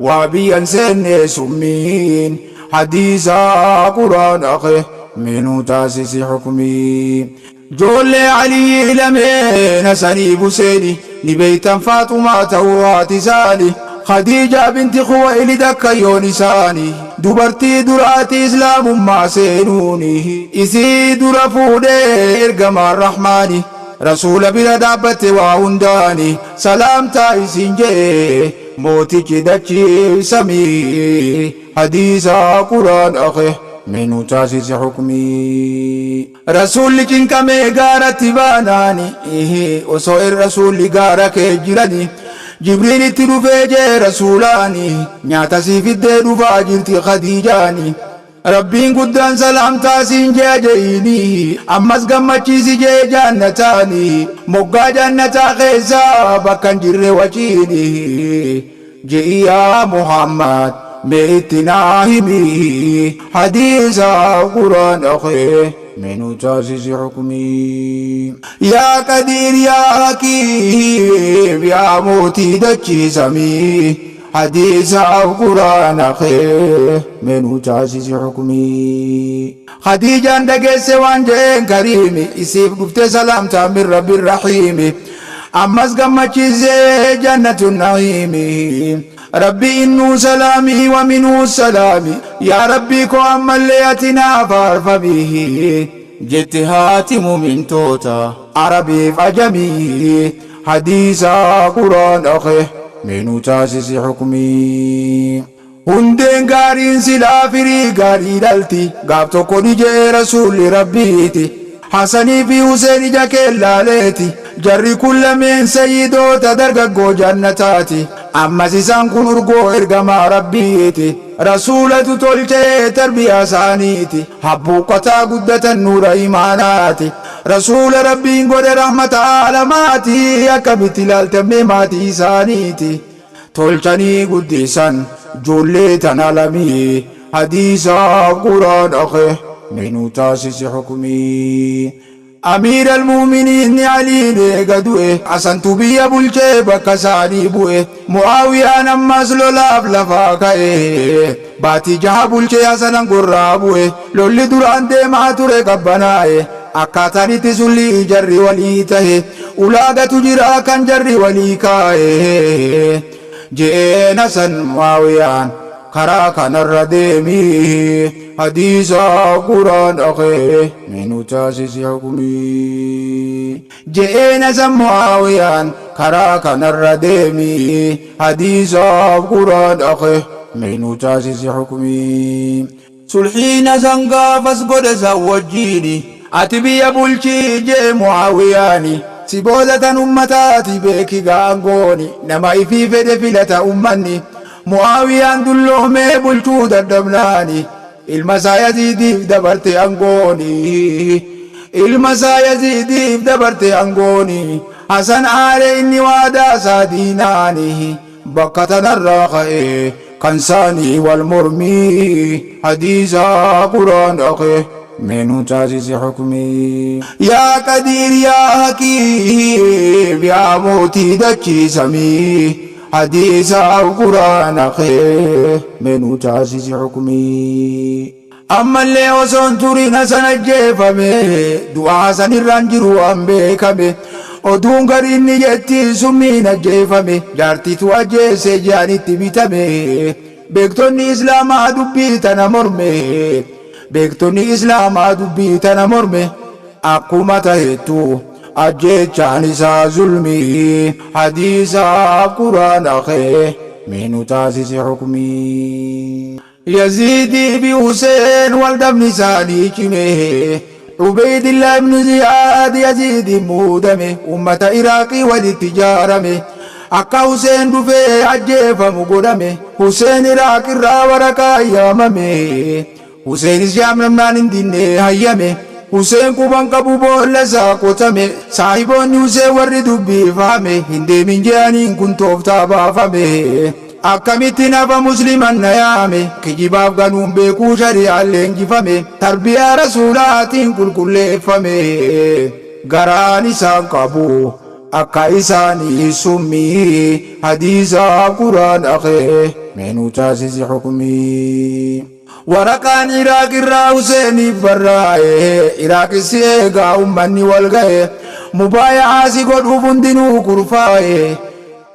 Waa biyya hin seenne summiin hadiisaa quraana kee mee nuu taasisi hukmii. Joollee Aliyyi lameen Hasaniif Huseeni ni beeytan Faaxumaa ta'uu haati isaani. Khadiijaa binti Khuwaylid akkayyoon isaani. Dubartii duraati Islaamummaa seenuuni. Isii dura fuudhee ergamaan Rahmaani. Rasuula bira dhaabbatte waa hundaani. Salaamtaa isiin je'e mootichi dachii samii. Hadiisa Qur'aana kee mee nuu taasisi hukmii. Rasuulli cinqamee gaaratti baanaani osoo in rasuulli gaara kee jirani Jibriil itti dhufee jee rasuulaani nyaata sii fiddee dhufaa jirti Khadiijaani Rabbiin guddaan salaamtaa siin jea je'iini ammas gammachiisi jee jaannataani moggaa jaannataa keessa bakka hin jirre waciini Je'i yaa Muhammad mee itti naa himi hadiisa qur'aana kee mee nuu taasisi hukmii. Yaa qadiir yaa hakiim yaa mootii dachii samii hadiisa qur'aana kee mee nuu taasisi hukmii. Khadiijaan dhageesse waan je'een kariimi isiif dhufte salaamtaa min rabbi rahiimi ammas gammachiise jannatu na'iimi rabbi innuu salaamii wa minuu salaami yaa rabbii koo ammallee ati naa faarfami jette haati mumintoota arabiif ajamii hadiisa quraana kee mee nuu taasisi hukmii. Hundeen gaariin silaa firii gaarii dhalti Gaaf tokko ni je'e Rasuulli Rabbiiti Hasanii fi Huseen ija keen laaleeti Jarri kun lameen sayyidoota dargaggoo jannataati Ammas isaan kun urgoo ergamaa Rabbiiti Rasuulatu tolchee tarbiyaa isaaniiti Habbuuqqataa guddatan nuura imaanaati Rasuula Rabbiin godhe rahmata aalamaati Akkamitti laaltan mee maatii isaaniiti Tolchanii guddisan joollee tana lamii Hadiisaaf quraana kee mee nuu taasisi hukmii Amiir almu'miniinni Aliin eega du'e Hasantu biyya bulchee bakka isaanii bu'e Mu'aawiyaan ammas lolaaf lafaa ka'e Baatii jaha bulchee Hasan angorraa bu'e Lolli duraan deemaa ture qabbanaa'e Akkaataan itti sullii jarri walii tahe Ulaagatu jira kan jarri walii kaaye Je'een Hasan Mu'aawiyaan karaa kanarra deemi Hadiisa Qur'aana kee mee nu taasisi hukmii Je'een Hasan Mu'aawiyaan karaa kanarra deemi Hadiisa Qur'aana kee mee nu taasisi hukmii Sulhiin Hasan gaafas godhe san wajjiini Ati biyya bulchi je'e Mu'aawiyaani Si booda tan ummataati beeki gaangooni Nama ifii fedhe filata ummanni Mu'aawiyaan dulloomee bulchuu dadhabnaani Ilma isaa Yaziidiif dabarte angooni Ilma isaa Yaziidiif dabarte angooni Hasan aare inni waadaa isaa diinaani Bakka tanarraa ka'ee kan saanii wal mormii hadiisa quraana kee mee nuu taasisi hukmii. Yaa qadiir yaa hakiim yaa mootii dachii samii hadiisa quraana kee mee nuu taasisi hukmii. Ammallee osoo hin turin Hasan ajjeefame. Du'a Hasan irraan jiru waan beekame. Oduun gariin ni jetti summiin ajjeefame. Jaartiitu ajjeese je'anitti bitame. Beektonni Islaamaa dubbii tana morme. Beektonni Islaamaa dubbii tana morme. Akkuma tahettu ajjeechaan isaa zulmii. Hadiisa Quraana kee mee nu taasisi hukmii. Yaziidii fi Huseen wal dhabni isaanii cime. Ubeydillah ibnu Ziyaad Yaziidiin muudame. Ummata Iraaqii walitti ijaarame. Akka Huseen dhufee ajjeefamu godhame. Huseen Iraaq irraa waraqaa yaamame. Huseenis yaamnamnaan hin dinne hayyame. Huseen quban qabu boolla isaa qotame. Saahiboonni Huseen warri dubbii fahame hin deemin je'aniin kun tooftaa baafame. Akkamitti nafa musliman na yaame kijibaaf ganuun beekuu shari'aan leenjifame tarbiyaa rasuulaatiin qulqulleeffame garaan isaan qabu akka isaanii summii hadiisaa quraana kee mee nuu taasisi hukmii. Waraqaan Iraaq irraa Huseeniif barraa'e, Iraaqis si eegaa ummanni wal ga'e, mubaayahaa si godhuuf hundinuu kurfaa'e.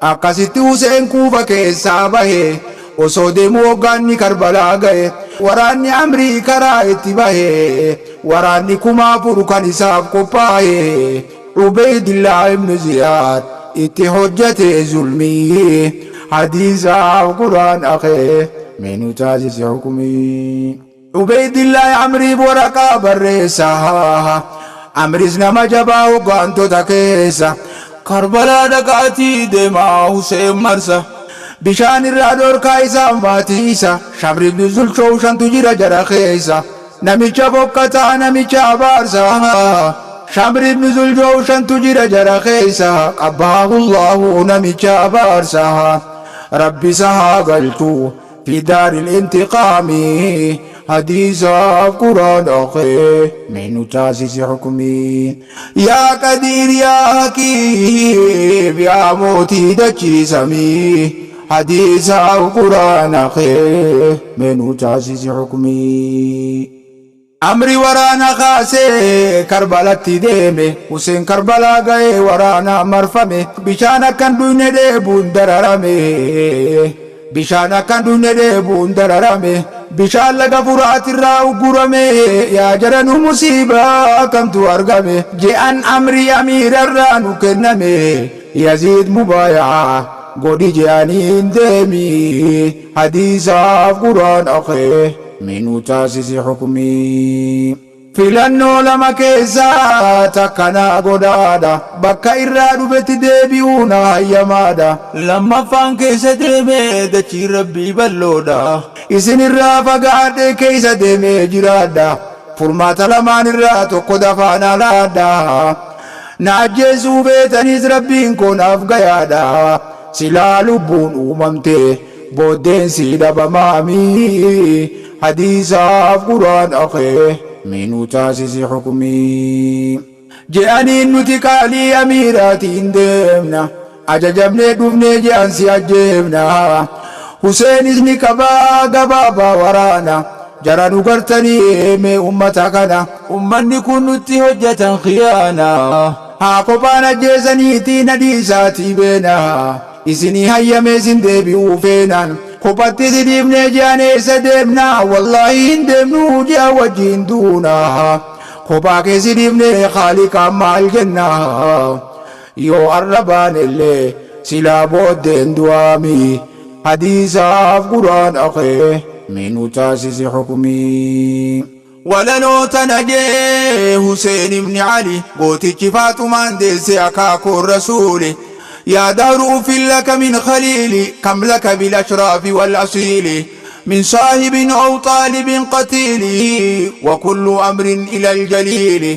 Akkasitti Huseen Kuufa keessaa bahe, osoo deemuu hoggaanni Karbalaa gahe, waraanni Amrii karaa itti bahe, waraanni 4000 kan isaaf qophaahe, Ubeeydillaah ibnu Ziyaad itti hojjate zulmii, Hadiisaaf Qur'aan akhee mee nu taasisi hukmii. Ubeeydillaah Amriif waraqaa barreessa, Amris nama jabaa hoggaantota keessa, Karbalaa dhaqaatii deemaa Huseen marsa, Bishaan irraa dhorkaa isaaf maatii isa, Shamr ibn Zulshowshantu jira jara keessa, Namicha fokkataa namicha abaarsa, Shamr ibn Zuljowshantu jira jara keessa, Qabbahahullahu namicha abaarsa, Rabbi isa haa galchu fi daaril intiqaami, Hadiisaaf Qur'aana kee mee nu taasisi hukmii. Yaa Qadiir yaa Hakiim yaa mootii dachii samii, Hadiisaaf Qur'aana kee mee nu taasisi hukmii. Amri waraana kaasee Karbalatti deeme, Huseen Karbalaa ga'ee waraanaan marfame, bishaan akka hin dhuyne dheebuun dararame, bishaan akka hin dhuyne dheebuun dararame, bishaan laga Furaat irraa uggurame, yaa jara nu musiibaa kamtu argame, je'an Amri amiirarraa nu kenname, Yaziid mubaaya'a godhi je'aniin deemi, Hadiisaaf Qur'aana kee mee nuu taasisi hukmii. Filannoo lama keessaa takka naa godhaadha, bakka irraa dhufetti deebi'uu naa hayyamaadha. Lammaffaan keessa deemee dachiin Rabbii bal'oodha. Isin irraa fagaadhee keessa deemee jiraadha. Furmaata lamaan irraa tokko dafaa naa laadha. Na ajjeesuu feetaniis Rabbiin koo naaf gayaadha. Silaa lubbuun uumamte booddeen sii dhabamaami Hadiisaaf Qur'aana kee mee nuu taasisi hukmii. Je'aniin nuti qaalii amiiraatiin deemna Ajajamnee dhufnee je'an si ajjeefna Huseenis ni qabaa gabaabaa waraana Jara nu gartanii mee ummata kana. Ummanni kun nutti hojjatan khiyaana. Haa kophaan ajjeesaniitii na dhiisaatii beena Isinii hayyamee isin deebi'uu feenaan Kophatti si dhiifnee je'an eessa deemna Wallaahi hin deemnuu je'an wajjiin duuna Kophaa kee si dhiifnee khaaliqaan maal jenna Yoo arra baanellee silaa booddeen du'aami Hadiisaaf Qur'aana kee mee nu taasisi hukmii. Walaloo tana je'e Huseen ibni Ali gootichi Faaxumaan deesse akaakoon Rasuuli Yaa dahru uffin laka min khaliili kam laka bil ashraafi wal asiili min saahibin aw xaalibin qatiili wa kullu amrin ilal jaliili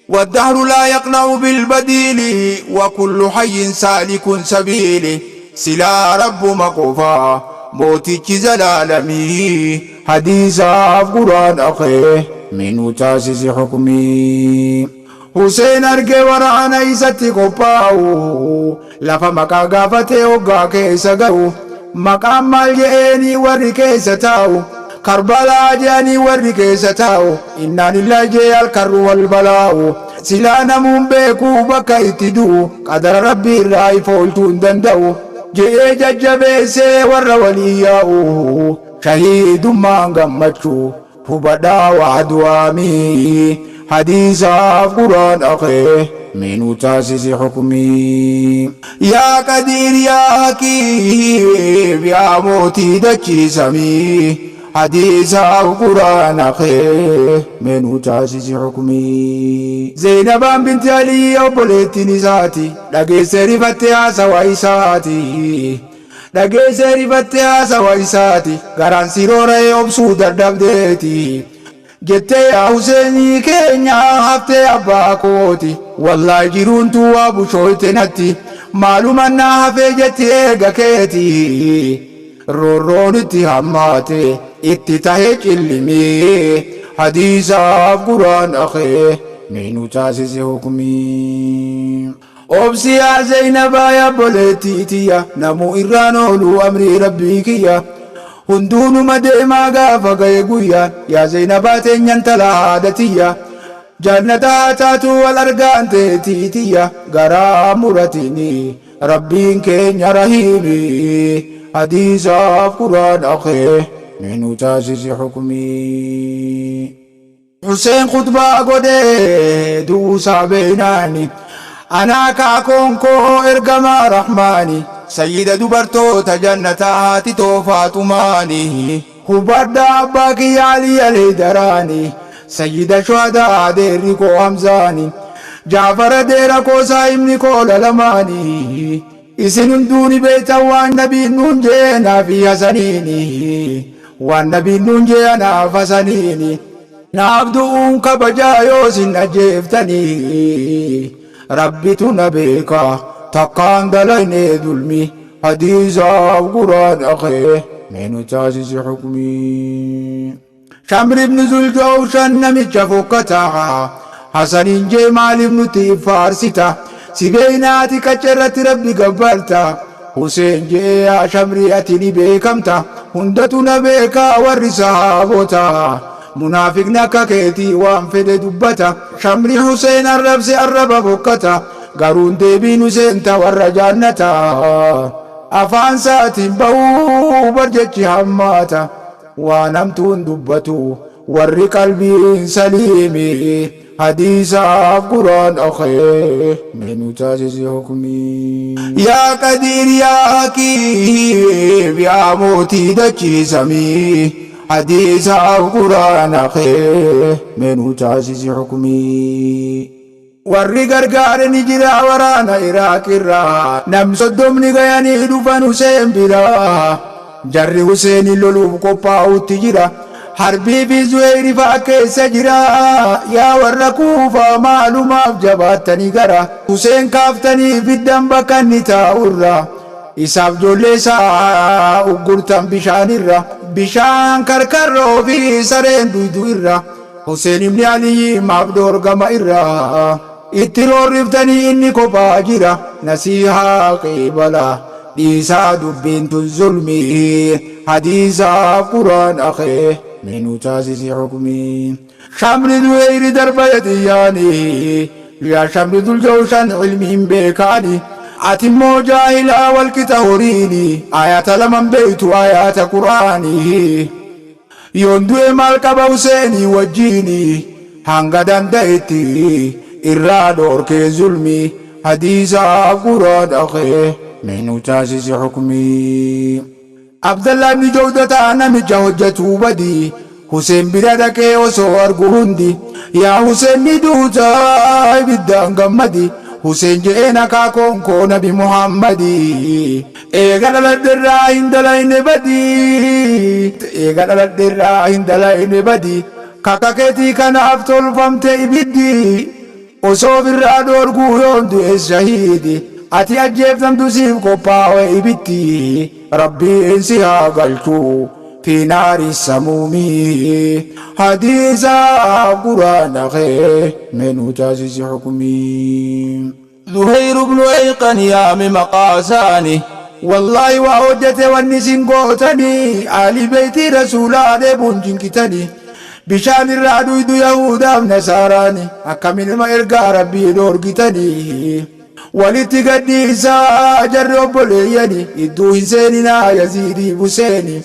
Waddahru laa yaqna'u bil badiili wa kullu hayyin saalikun sabiili Silaa Rabbuma qofa mootichi zalaalamii Hadiisaaf Qur'aana kee mee nuu taasisi hukmii. Huseen arge waraana isatti qophaa'u Lafa maqaa gaafatee hoggaa keessa ga'u Maqaan maal je'eenii warri keessa taa'u Karbalaa je'anii warri keessa taa'u Innaanillaahi je'ee alkarru wal balaa'u Silaa namuun beekuu bakka itti du'u Qadara Rabbii irraa if oolchuu hin danda'u Je'ee jajjabeessee warra waliin yaa'u Shahiidummaan gammachuu Hubadhaa waa du'aamii Hadiisaaf Qur'aana kee mee nuu taasisi hukmii. Yaa Qadiir yaa Hakiim yaa mootii dachii samii Hadiisaaf Qur'aana kee mee nuu taasisi hukmii. Zeynabaan binti Aliyyi obboleettiin isaati dhageessee rifatte haasawa isaati. Dhageessee rifattee haasawa isaati garaan si roora'ee obsuu dadhabdeeti Jettee yaa Huseenii keenya haftee abbaa kooti Wallaahi jiruun tun waa bushooyte natti maaluman naa hafee jetti eega keeti Roorroon itti hammaate itti tahe cillimii Hadiisaaf Qur'aana kee mee nu taasisi hukmii. Obsi yaa Zeynabaa yaa obboleettii tiyya namuu irraan ooluu amrii Rabbii kiyya. Hunduu numa deemaa gaafa gaye guyyaan yaa Zaynabaa teenya intala haadha tiyya Jannata haa taatu wal argaan teetii tiyya garaa muratini Rabbiin keenya rahiimi Hadiisaaf Qur'aana kee mee nu taasisi hukmii. Huseen khuxbaa godhe du'uusaa beeynaani Ana akaakoon koo ergamaa Rahmaani Sayyida dubartoota jannataa haati too Faaxumaani Hubadhaa abbaa kiyya Alii Alheydaraani Sayyida shuhadaa adeerri koo Hamzaani Jaafar adeera koo saahibni koo lalamaani Isin hunduu ni beeytan waan nabiin nuun je'e naafi Hasaniini Waan nabiin nuun je'e anaaf Hasaniini Naaf du'uun kabajaa yoo isin ajjeeftanii Rabbitu na beeka takkaan dalayne zulmi Hadiisaaf Qur'aana kee mee nu taasisi hukmii. Shamr ibn Zuljawshan namicha fokkataa Hasaniin jee maaliif nutti if faarsita Si beeyna ati qaccerratti Rabbi gabbarta Huseen je'e yaa Shamri ati ni beekamta Hundatu na beeka warri sahaabota Munaafiqni akka keetii waan fedhe dubbata Shamri Huseen arrabse arraba fokkata Garuu hin deebiin Huseen ta warra jaannata Afaan saatiin bahuu bar jechi hammaata Waan hamtuu hin dubbatu warri qalbiin saliimi Hadiisaaf Qur'aana kee mee nu taasisi hukmii. Yaa Qadiir yaa Hakiim yaa mootii dachii samii Hadiisaaf Qur'aana kee mee nu taasisi hukmii. Warri gargaare ni jira waraana Iraaq irraa Nam soddomni gayanii dhufan Huseen bira Jarri Huseeniin loluuf qophaa'utti jira Harbii fi Zuheyri fa'a keessa jira Yaa warra Kuufaa maalumaaf jabaattanii gara Huseen kaaftanii fiddan bakka inni taa'u irra Isaaf joollee isaa uggurtan bishaan irra Bishaan karkarroo fi sareen duydu irra Huseen ibni Aliyyi maaf dhoorgama irraa itti roorriftanii inni kophaa jira nasiihaa qeebala dhiisaa dubbiin tun zulmii hadiisaaf quraana kee mee nu taasisi hukmii Shamri Zuheyri darba xiyyaani yaa Shamri Zuljawshan ilmiin beekaani ati immoo jaahilaa walqixa horiini ayata laman beeytu ayaata quraanii Yoon du'e maal qaba Huseenii wajjiini hanga danda'etti irraa dhoorkee zulmii hadiisaaf quraana kee mee nu taasisi hukmii. Abdallah ibni Jawdataa namicha hojjatuu badii Huseen bira dhaqee osoo argu hundi yaa Huseen ni duuta ibiddaan gammadi Huseen je'een akaakoon koo nabi Muhammadi Eega dhaladherraa hin dalayne badii Eega dhaladherraa hin dalayne badii Kakka keetii kanaaf tolfamte ibiddi Osoo ofirraa dhoorguu yoon du'es shahiidi Ati ajjeeftamtu siif qophaawe ibitti Rabbiin si haa galchu fi naari samuumi Hadiisaaf quraana kee mee nuu taasisi hukmii. Zuheyr ibnu Eyqan yaame maqaa isaani. Wallaahi waa hojjate wanni isin gootani Ahlii beytii Rasuulaa dheebuun cinqitani Bishaan irraa dhuydu Yahuudaaf Nasaaraani Akkamiin ilma ergaa Rabbii dhoorgitani Walitti gad dhiisaa jarri obboleeyyani Idduu hin seeninaa Yaziidiif Huseeni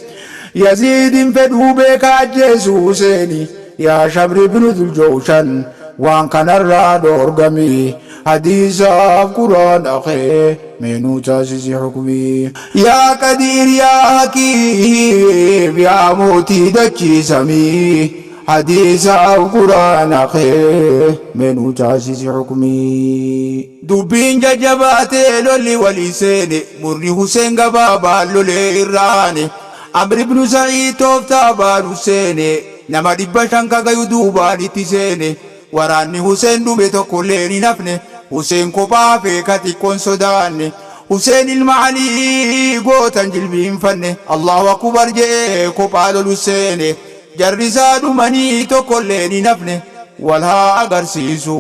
Yaziid hin fedhuu beekaa ajjeesuu Huseeni Yaa Shamri bnu Zuljowshan waan kanarraa dhoorgami Hadiisaaf Qur'aana kee mee nuu taasisi hukmii. Yaa Qadiir yaa Hakiim yaa mootii dachii samii Hadiisaaf Qur'aana kee mee nuu taasisi hukmii. Dubbiin jajjabaatee lolli walii seene murni Huseen gabaabaan lolee irra aane Amr ibnu Sa'iid tooftaa baanu seene Nama 500 ka gayu duubaan itti seene Waraanni Huseen dhume tokkolleen hin hafne Huseen kophaa hafe ka xiqqon sodaanne Huseen ilma Alii goota hin jilbiinfanne Allahu Akubar je'ee kophaa lolu seene Jarri isaa dhumanii tokkolleen hin hafne Wal haa agarsiisu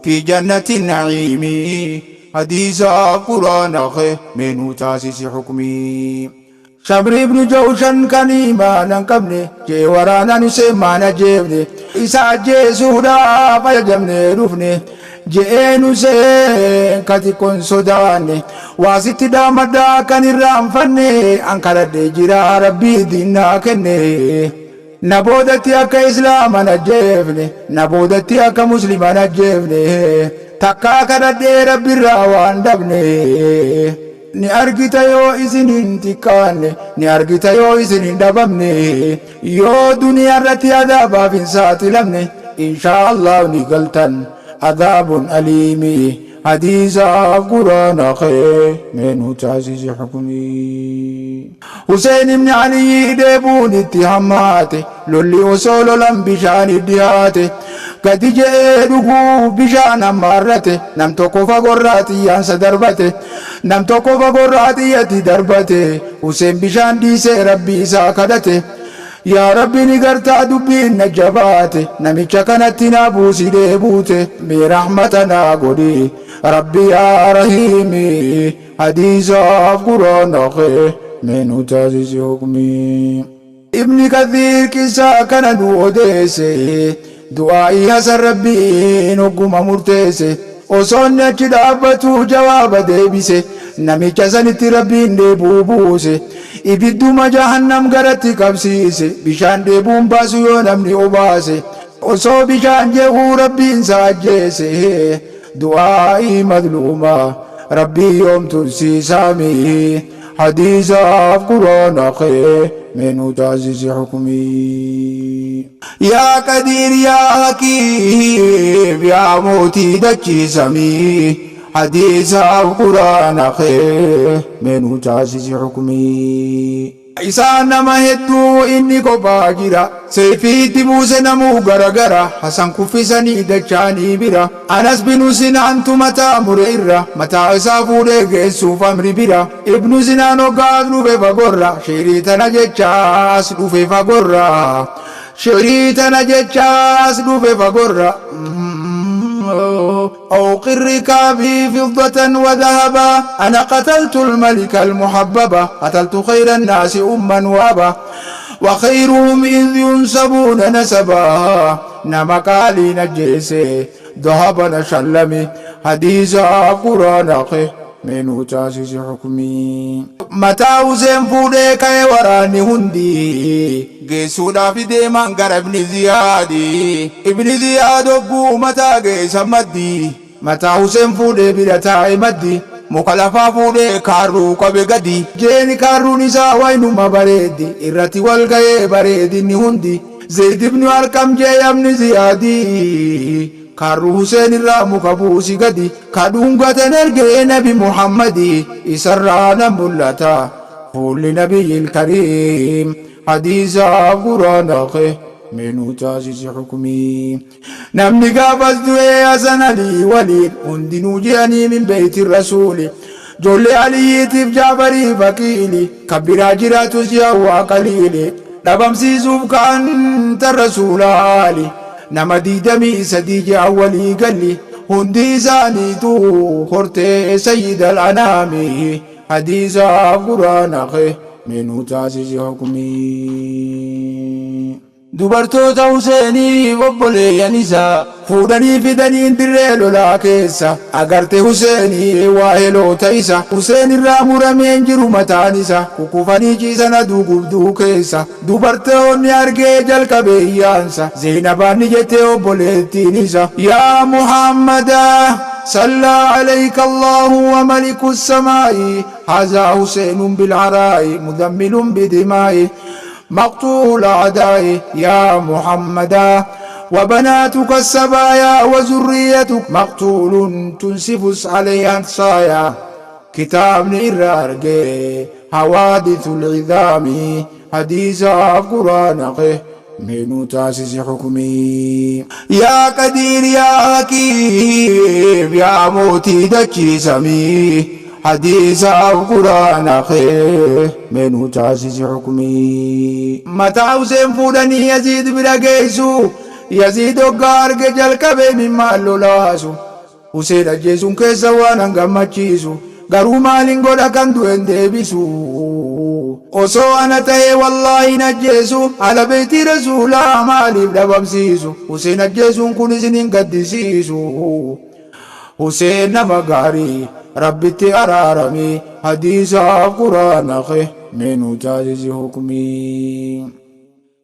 fi jannati na'iimi Hadiisaaf Qur'aana kee mee nuu taasisi hukmii. Shamri ibnu Jawshan kan iimaana hin qabne jee waraanaan Huseen maan ajjeefne isa ajjeesuudhaaf ajajamnee dhufne je'een Huseen ka xiqqo hin sodaanne waa sitti dhaammadha akka hin irraanfanne an kadhadhee jira Rabbii diin naa kenne na boodatti akka Islaama hin ajjeefne na boodatti akka Muslima hin ajjeefne takkaa kadhadhee Rabbirraa waan dhabne. Ni argita yoo isin hin xiqqaanne, ni argita yoo isin hin dhabamne, yoo duniyaa irratti adaabaaf hin saaxilamne, inshaa Allah ni galtan adaabun aliimi hadiisaaf quraana kee mee nu taasisi hukumii. Huseen ibni Aliyyii dheebuun itti hammaate, lolli osoo lolan bishaan dhihaate, gadi je'ee dhuguuf bishaan hammaarrate, nam tokko fagorraa xiyyaansa darbate, nam tokko fagorraa xiyyatti darbate, Huseen bishaan dhiisee Rabbii isaa kadhate. Yaa Rabbi ni gartaa dubbiin na jabaate, namicha kanatti naa buusi dheebuute, mee rahmata naa godhi, Rabbi yaa Rahiimi. Hadiisaaf quraana kee mee nu taasisi hukmii. Ibni Kathiir qissaa kana nu odeesse Du'aa'ii Hasan Rabbiin hogguma murteesse Osoo inni achi dhaabbatuu jawaaba deebise Namicha sanitti Rabbiin dheebuu buuse Ibidduma jahannam garatti qabsiise Bishaan dheebuun baasu yoo namni obaase Osoo bishaan jehuu Rabbiin isa ajjeese Du'aa'ii mazluumaa Rabbii yoom tursiisaami Hadiisaaf quraana kee mee nuu taasisi hukmii. Yaa qadiir yaa hakiim yaa mootii dachii samii Hadiisaaf quraana kee mee nuu taasisi hukmii. Isaan nama hedduu inni kophaa jira Seeyfii itti buuse namuu gara gara Hasan kuffisanii dachaanii bira Anas binu Sinaantu mataa mure irra Mataa isaa fuudhee geessuuf Amri bira Ibnu Sinaan hoggaa as dhufe fagorra Shi'rii tana jecha as dhufe fagorra Shi'rii tana jecha as dhufe fagorra أوقر ركابي فضة وذهبا أنا قتلت الملك المحببة قتلت خير الناس أما وأبا وخيرهم إذ ينسبون نسبا نما قالي نجيسي ذهب نشلمي حديثا قرآن أخي منه تاسس حكمي Mataa Huseen fuudhee ka'e waraanni hundi geessuudhaaf deeman gara Ibni Ziyaadi. Ibni Ziyaad hogguu mataa geessan maddi. Mataa Huseen fuudhee bira taa'e maddi. Muka lafaa fuudhee kaarruu qabe gadi. Jeeni kaarruun isaa waynuma bareeddi. Irratti wal ga'ee bareedinni hundi. Zeyd ibnu Arqam jee Ibni Ziyaadi. Kaarruu Huseen irraa muka buusi gadi. Ka dhungatan ergee nabi Muhammadi isarraa nan mul'ata fuulli nabiyyil kariim hadiisaaf quraana kee mee nuu taasisi hukmii. Namni gaafas du'ee Hasan Alii waliin hundinuu je'anii min beeyti rasuuli joollee Aliyyiitiif Jaafarii Faqiili kan biraa jiraatus yaa qaliili dhabamsiisuuf ka'an tan rasuula aali nama 23 je'an walii galli hundi isaaniitu hortee sayyidal anaami hadiisaaf quraana kee mee nuu taasisi hukmii. Dubartoota Huseeniif obboleeyyan isaa fuudhanii fidaniin dirree lolaa keessa agarte Huseenii waaheloota isa Huseen irraa murameen jiru mataan isa kukkufanii ciisan aduu gubduu keessa dubartoonni argee jalqabe iyyaansa Zeynabaan ni jette obboleettiin isa yaa Muhammada صلى عليك الله وملك السماء هذا حسين بالعراء مذمل بدماء مقتول أعدائي يا محمدا وبناتك السبايا وذريتك مقتول تنسف عليها الصايا كتاب إرارجي حوادث العظام حديث قرآن من تاسس حكمي يا قدير يا حكيم يا موتي دكي سمي حديث قرآن أخي من تاسس حكمي متى حسين فودني يزيد بلا جيسو يزيد قارق جلقبي مما لولاسو Huseen ajjeesuun keessa waan an gammachiisu. Garuu maalin godha kan du'e hin deebisu. Osoo ana ta'ee wallaahi hin ajjeesu. Ahla beeytii Rasuulaa maaliif dhabamsiisu? Huseen ajjeesuun kun isin hin gaddisiisu. Huseen nama gaarii Rabbitti araarami. Hadiisaaf Qur'aana kee mee nuu taasisi hukmii.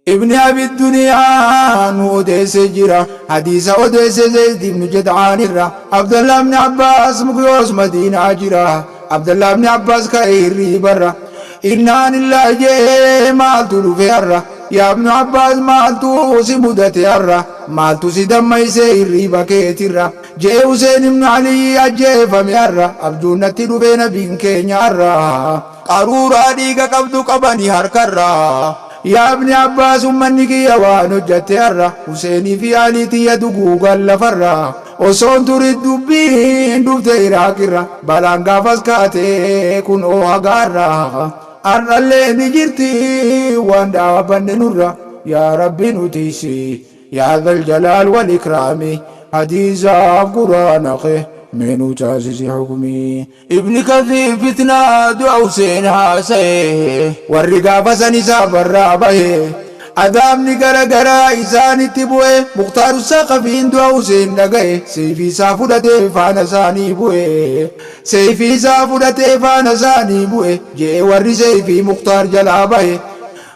Ibni Abi Duniyaa nu odeesse jira. Hadiisa odeesse Zayd ibnu Jad'aan irra. Abdallah ibni Abbaas mukyoos Madiinaa jira. Abdallah ibni Abbaas ka'e hirriibarra. Innaa lillaahi je'ee maaltu dhufe har'a? Yaa ibnu Abbaas maaltu si mudate har'a? Maaltu si dammayse hirriiba keetirra? Je'e Huseen ibnu Aliyyi ajjeefame har'a. Abjuun natti dhufe nabiin keenya har'a. Qaruuraa dhiiga qabdu qabani harkarra. Yaa ibni Abbaas ummanni kiyya waan hojjatte har'a Huseenii fi Alii tiyya duguugan lafarra. Osoon turin dubbiin dhufte Iraaqirra. Balaan gaafas kaate kunoo haga har'a. Har'allee ni jirti waan dhaabanne nurra. Yaa Rabbi nu tiysi Yaa dhal jalaal wal ikraami. Hadiisaaf Qur'aana kee mee nu taasisi hukmii. Ibni Kathiir fitnaa du'a Huseen haasaye. Warri gaafa san isaa barraa bahe. Azaabni gara garaa isaanitti bu'e. Mukhtaaru Saqafiin du'a Huseen dhagaye. Seeyfii isaa fudhatee faana isaanii bu'e. Seeyfii isaa fudhatee faana isaanii bu'e. Je'e warri seeyfii Mukhtaar jalaa bahe.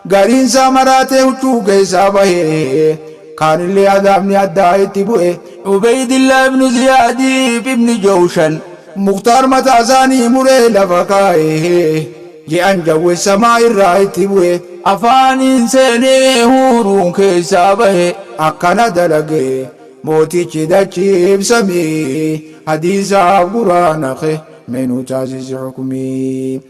Gariin isaa maraatee huccuu keessaa bahe. Kaanillee azaabni addaa itti bu'e. Ubeydillah ibnu Ziyaadiif ibni Jawshan. Muktaar mataa isaanii muree lafa kaaye. Je'an jawwe samaa irraa itti bu'e. Afaaniin seenee huuruun keessaa bahe. Akkana dalage mootichi dachiif samii. Hadiisaaf Qur'aana kee mee nuu taasisi hukmii.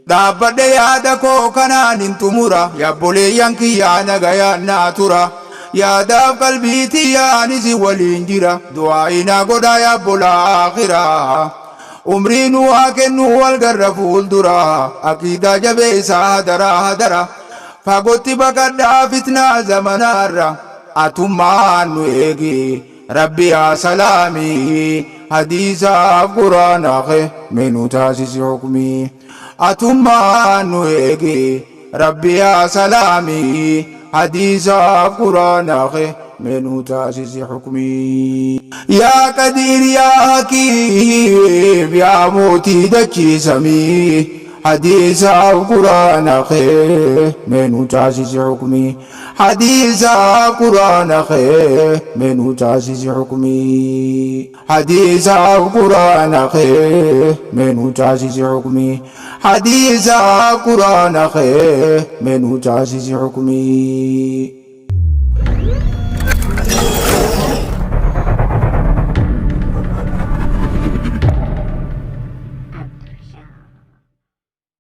Dhaabbadhe yaada koo kanaanin xumura Yabboleeyyan kiyyaa nagayaan naa tura Yaadaaf qalbii tiyyaan isin waliin jira Du'aa'ii naa godhaa yaabbolaa aakhiraa Umrii nuu haa kennuu wal garra fuuldura Aqiidaa jabeessaa hadaraa hadara Fagotti baqadhaa fitnaa zamanaarra Atummaan nu eegi Rabbi yaa salaami hadiisaaf quraana kee mee nu taasisi hukmii atummaan nu eegi Rabbi yaa salaami hadiisaaf quraana kee mee nu taasisi hukmii. Yaa qadiir yaa hakiim yaa mootii dachii samii hadiisaaf quraana kee mee nu taasisi hukmii. Hadiisa quraana kee mee nuu taasisi hukmii. Hadiisa quraana kee mee nuu taasisi hukmii. Hadiisa quraana kee mee nuu taasisi hukmii.